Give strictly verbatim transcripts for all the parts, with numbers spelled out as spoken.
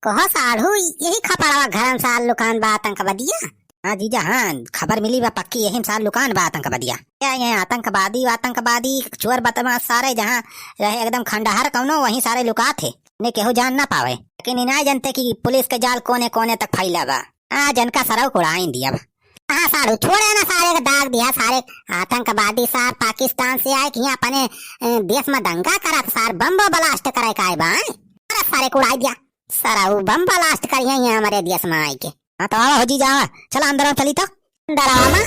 कहो साढ़ू, यही खपड़वा घरन सार लुकान बा आतंकवादिया? हाँ जीजा, हाँ, खबर मिली बा पक्की, यही सार लुकान बा आतंकवादिया। क्या ये आतंकवादी, आतंकवादी, चोर बदमाश सारे जहाँ रहे एकदम खंडहर कौनो, वहीं सारे लुकात है, ने केहू जान ना पावे। लेकिन ई ना जानते कि पुलिस के जाल कोने कोने तक फैला बा। आ, जनका सरऊ कुड़ाइन दिया बा। हाँ साढ़ू, छोड़े ना सारे के दाग दिया, सारे आतंकवादी सार पाकिस्तान से आए कि यहाँ अपने, ए, देश में दंगा करत सार बम blast करे का आए बा, हैं? अरे सारे कुड़ाई दिया, सरऊ बम blast करिए यहाँ हमारे देश में आए के। हाँ तो आवा हो जीजा, आवा, चला अंदर आवा, चली तो। अंदर आवा माँ।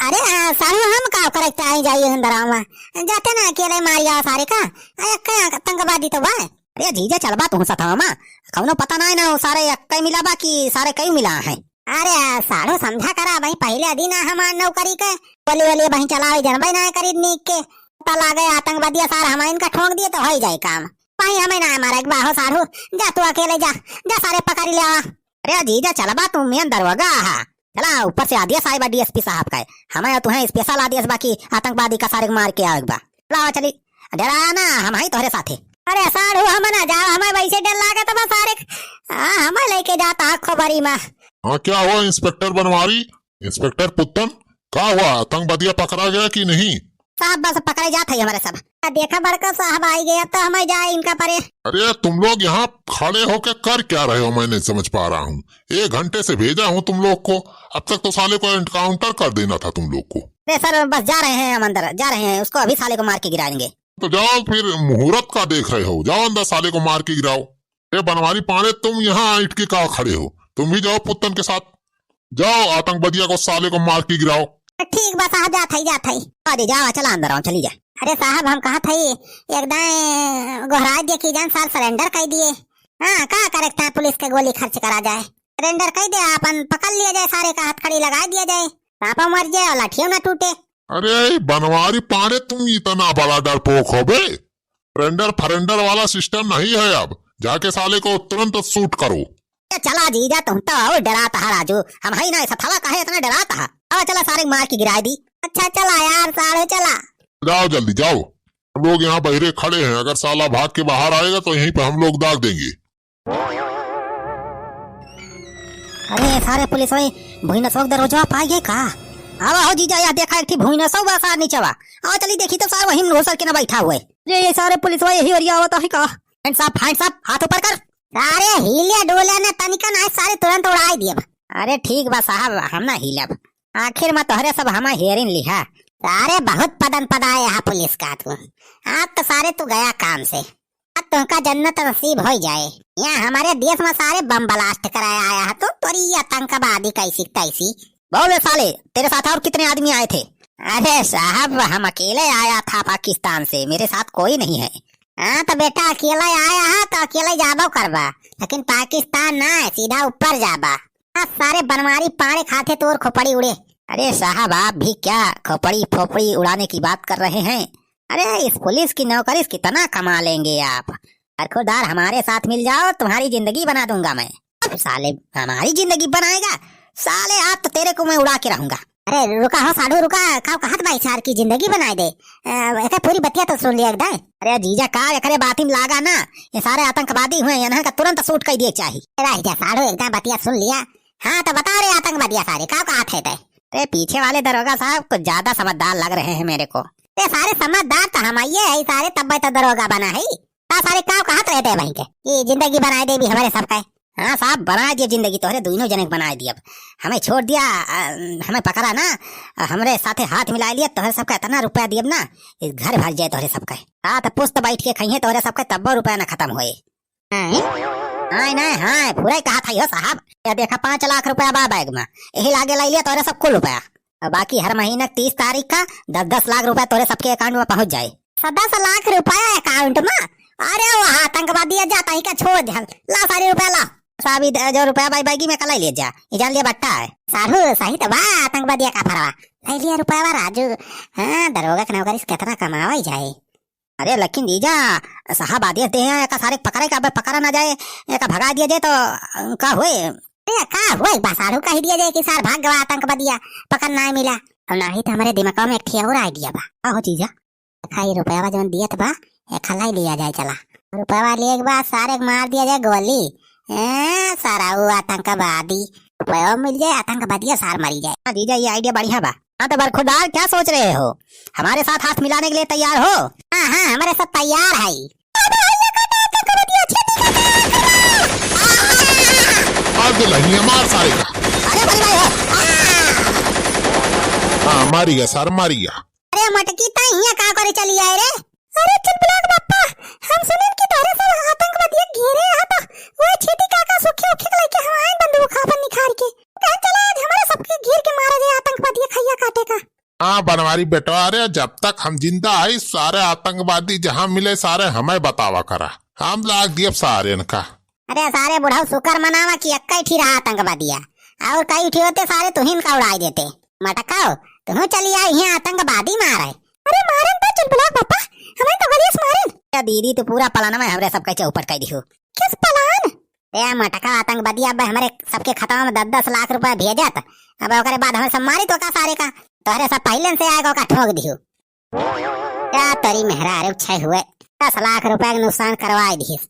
अरे, आ, साढ़ू हम का करे के आई जाइए अंदर आवा माँ। जाते ना अकेले मारी आवा सारे का। आ, एक आतंकवादी तो बा। अरे जीजा चलबा तू सथवा माँ, कौनो पता ना है ना, वो सारे एक कई मिला बा कि सारे कई मिला है। अरे साढ़ू समझा करा भाई, पहले दिन आ हमार नौकरी के, बोली बोली भाई चलावे जनबे ना करी नीक के। पता लागे आतंकवादी सार हमारे इनका ठोंक दिए तो हो ही जाए काम। भाई हमें ना मारे एक बाहो साढ़ू, जा तू अकेले जा, जा सारे पकड़ ले आ। अरे जीजा चलबा तू मेन दरोगा हा, चला ऊपर से आदेश आए बा डीएसपी साहब का, हमें तुम्हें स्पेशल आदेश बा कि आतंकवादी का सारे के मार के आवे के बा। चला चली, डरा ना, हम ही तोहरे साथे। अरे साढ़ू हम ना जाओ, हमें वैसे डर लागत बा सारे। हाँ, हमें लेके जाता है खोबरी में। हाँ, क्या हुआ इंस्पेक्टर बनवारी, इंस्पेक्टर पुत्तन, का हुआ, आतंकवादिया पकड़ा गया कि नहीं? साहब बस पकड़े जात है हमारे सब। आ, देखा बड़का साहब आई गया तो हमें जाए इनका परे। अरे तुम लोग यहाँ खड़े होके कर क्या रहे हो, मैं नहीं समझ पा रहा हूँ। एक घंटे से भेजा हूँ तुम लोग को, अब तक तो साले को एनकाउंटर कर देना था तुम लोग को। अरे सर बस जा रहे हैं हम अंदर, जा रहे हैं, उसको अभी साले को मार के गिराएंगे। तो जाओ फिर, मुहूर्त का देख रहे हो, जाओ अंदर साले को मार के गिराओ। ए बनवारी पांड़े, तुम यहाँ ऐंठ के का खड़े हो, तुम भी जाओ पुत्तन के साथ, जाओ आतंकवादिया को साले को मार के गिराओ। ठीक बा साहब, जात हई, जात हई। अरे जाओ, चला अंदर आओ, चली जा। अरे साहब हम कहत हई, एक दाएं गोहराज दिए कि जान सार सरेंडर कर दिए। हाँ, का करे के पुलिस के गोली खर्च करा जाए, सरेंडर कर दे, अपन पकड़ लिया जाए, सारे का हथकड़ी लगा दिया जाए, सांपो मर जाए और लाठियों ना टूटे। अरे बनवारी पांड़े, तुम इतना बड़ा डरपोक हो बे? सरेंडर फरेंडर वाला सिस्टम नहीं है अब, जाके साले को तुरंत शूट करो। ए, चला जीजा, तुम तो और डरात हा राजू, हम ही ना, ऐसा थवा काहे इतना डरात हा? अब चला सारे मार के गिराए दी। अच्छा चला यार साढ़ू चला। जाओ जल्दी जाओ, हम लोग यहाँ बहरे खड़े हैं, अगर साला भाग के बाहर आएगा तो यहीं पे हम लोग दाग देंगे। अरे सारे पुलिस वाले भुइनसवा के दरवाजा पाए गए का? आवा हो जीजा, या देखा एक ठी भुइनसवा बा सार नीचवा। आवा चली देखी तो सार वहीं घुसर के ना बैठा हुए। ये, ये सारे पुलिस वाले यही ओरिया आवत है का? Hands up, hands up, हाथ ऊपर कर। सारे हिले डोले ना तनिका ना, सारे तुरंत उड़ाई दिए बा। अरे ठीक बा साहब, हम ना हिलब, आखिर में तोहरे सब हमार हेरिन लिहा। सारे बहुत पदन पदाए हा पुलिस का तू, आज तो सारे तू गया काम से। अब तुमका जन्नत नसीब होई जाए। यहाँ हमारे देश में सारे बम blast कराए आया है, तो तोरी ये आतंकवादी कैसी तैसी। बोल बे साले, तेरे साथ और कितने आदमी आए थे? अरे साहब, हम अकेले आया था पाकिस्तान से, मेरे साथ कोई नहीं है। हाँ तो बेटा, अकेले आया है तो अकेले जाबो करबा, लेकिन पाकिस्तान ना है, सीधा ऊपर जाबा। हाँ, सारे बनवारी पाड़े खाते तोर खोपड़ी उड़े। अरे साहब, आप भी क्या खोपड़ी फोपड़ी उड़ाने की बात कर रहे हैं? अरे, इस पुलिस की नौकरी से कितना कमा लेंगे आप। बरखुरदार, हमारे साथ मिल जाओ, तुम्हारी जिंदगी बना दूंगा मैं। अब साले, हमारी जिंदगी बनाएगा? साले, आज तो तेरे को मैं उड़ा के रहूंगा। अरे रुका हो साढ़ू, रुका, का कहत बा सार की जिंदगी बनाए दे। अ, एकर पूरी बतिया तो सुन लिया एक दाएं। अरे जीजा, का एकरे बाती में लागा ना, ये सारे आतंकवादी हुए, इन्हें का तुरंत शूट कर दिए चाही। रह जा साढ़ू, एक दाएं बतिया सुन लिया। हाँ तो बता रे आतंकवादिया सारे, का कहत है तै? अरे पीछे वाले दरोगा साहब कुछ ज्यादा समझदार लग रहे हैं मेरे को। ते सारे समझदार तो हम आइए है सारे, तब तो दरोगा बना है। ता सारे का कहत रहे थे भाई के कि जिंदगी बनाए देबी हमारे सबके। हाँ साहब, बनाए दिए जिंदगी, तोहरे दोनों जने के बनाए दिए। अब हमें छोड़ दिया, अ, हमें पकड़ा ना, अ, हमरे साथे हाथ मिला लिया, तोहरे सबका इतना रुपया दिए ना, इस घर भर जाए तोहरे सबका। रात पुस्त बैठ के खाइए तोहरे सबका, तब्बो रुपया ना खत्म होए। हाँ? हाँ, नहीं, हाँ, पूरा ही कहा था यो साहब। ये देखा, पाँच लाख रुपया बा बैग में, यही लागे लाई लिया तोहरे सब कुल रुपया। और बाकी हर महीने तीस तारीख का दस दस लाख रुपया तोहरे सबके अकाउंट में पहुंच जाए। स-, दस लाख रुपया अकाउंट में? अरे वो आतंकवादी जाता ही का, छोड़ दे, ला सारे रुपया ला। साहब, ई द-, जो रुपया बाई बैगी में का लाई ले जा, ई जान लिया बट्टा है। साढ़ू, सही तो बा, आतंकवादी का फरवा। लाई लिया रुपया बा राजू। हाँ, दरोगा के नौकरी से कितना कमावा ही जाए। अरे लेकिन जीजा, साहब आदेश दे हैं, एका सारे के पकड़े का, अबे पकड़ा ना जाए, एका भगा दिया जाए तो, अ, का होए? अरे का होए बा साढ़ू, कह दिया जाए कि सार भाग गवा आतंकवादिया, पकड़ ना मिला। और ना ही तो हमारे दिमाग में एक ठे और आइडिया बा। का हो जीजा? देखा, ये रुपया जौन दियत बा, एका लाई लिया जाए, चला। रुपया लिए के बाद सारे के मार दिया जाए गोली, हैं, सारा वो आतंकवादी, रुपया मिल जाए, आतंकवादिया सार मरी जाए। हाँ जीजा, ये idea बढ़िया बा। हाँ तो बरखुरदार, क्या सोच रहे हो? हमारे साथ हाथ मिलाने के लिए तैयार हो? हाँ, हाँ, हमारे साथ तैयार है। अबे भैया, काटा आतंकवादिया, खेती काटा, काटा। आ! मार दे लहिया, मार सारे का। अरे भाई, भाई, आ! हाँ, मारी गया सार, मारी गया। अरे मटकी, तैं हियाँ का करे चली आए रे? अरे चुलबुलाक बापा, हम सुनेन कि तोहरे सब आतंकवादिया घेरे हैं तो वो छेदी काका सुखे उखे के लेके हम आए बंदूक आपन निखार के। कहे चला आज हमारे सबके घेर के मारा जाए आतंकवादिया खैया काटे का। हाँ बनवारी बेटवा, अरे जब तक हम जिंदा हई सारे आतंकवादी जहाँ मिले सारे हमें बतावा करा, हम लाग दियब सारे इनका। अरे सारे बुढ़ऊ शुक्र मनावा कि एक्कै ठी रहा आतंकवादिया, और कई ठी होते सारे तुहिन का उड़ाई देते। मटकाओ, तुहू चली आई हियाँ आतंकवादी मारे। अरे मारन तो चुलबुलाक बापा, हमें तो गलियस मारन। या दीदी, तू पूरा पलानवा हमरे सबके चौपट कर दिहू। किस पलान? ए मटका आतंकवादी अब हमरे सबके खतवा में दस दस लाख रुपया भेजत, अब ओकरे बाद हमें सब मारी तो का सारे का, तोहरे सब पहले से आएगा का ठोक दिहू। या तोरी मेहरारू छे हुए, दस लाख रुपया के नुकसान करवाई दिहिस।